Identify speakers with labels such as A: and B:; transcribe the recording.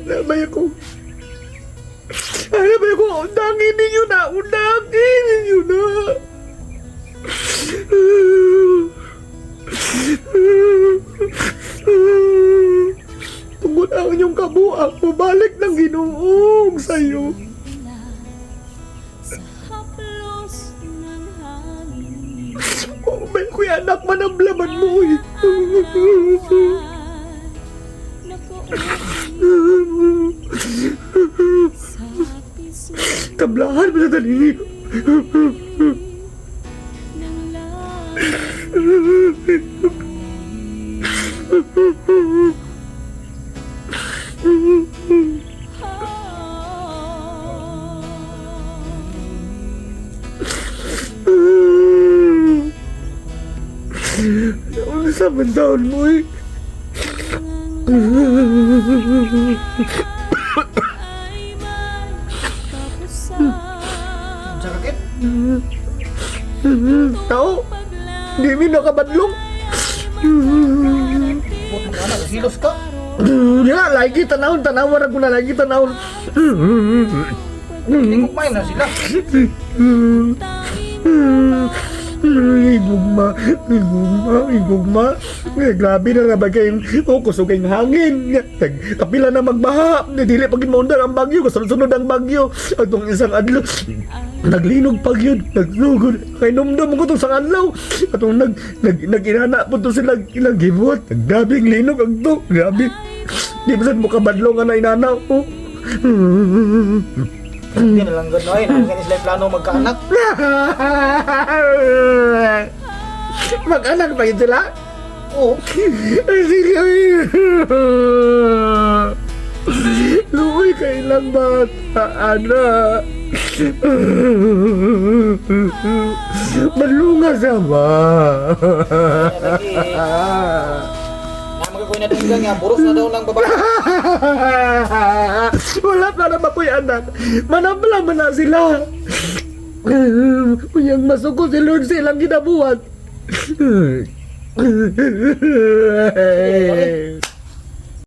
A: Nabay ako. Nabay ako. Undangin ninyo na. Undangin ninyo na. Tungod ang inyong kabuak, mabalik ng Ginoong sa'yo.
B: Sa haplos ng hangin.
A: Oh, may kuya anak, manablaman mo eh.
B: Sa piso
A: Tablahan mo sa dali.
B: ng langit.
A: Unsa man taon mo eh.
B: Ay may kapusan.
C: Unsa ka kit?
A: Tao, di mi nakabadlong.
C: Bot mo anak, silos ka.
A: Ya, lagi tanawon, tanawan ako na lagi tanawon.
C: Hindi ko kumain na sila.
A: Igugma, igugma, igugma. Eh, grabe na na ba kayong, oh, kusog kayong hangin. Kapila na magbaha. Dili pag maundar ang bagyo, kasunod-sunod ang bagyo. Atong isang adlaw, naglinog pag yun, nagsugod. Kay numdum ko itong isang adlaw. Atong nag, nag-inana po to sila, ilang gibuhat. Grabe ang linog ang to, grabe. Di ba saan mo kabadlaw nga na inana, oh.
C: Hindi na lang gano'n ay, nang sila plano magkaanak.
A: Mag-anak pa yun sila?
C: Oo.
A: Ay, sige. Luoy kailang bata, ana. Malunga sa ba?
C: Kaya lagi. Na magagoy na dunggan nga, buros na daw ng babae.
A: Wala pa naman ko'y anak. Manabla man na sila. Unyang masuko si Lord sa ilang ginabuhat.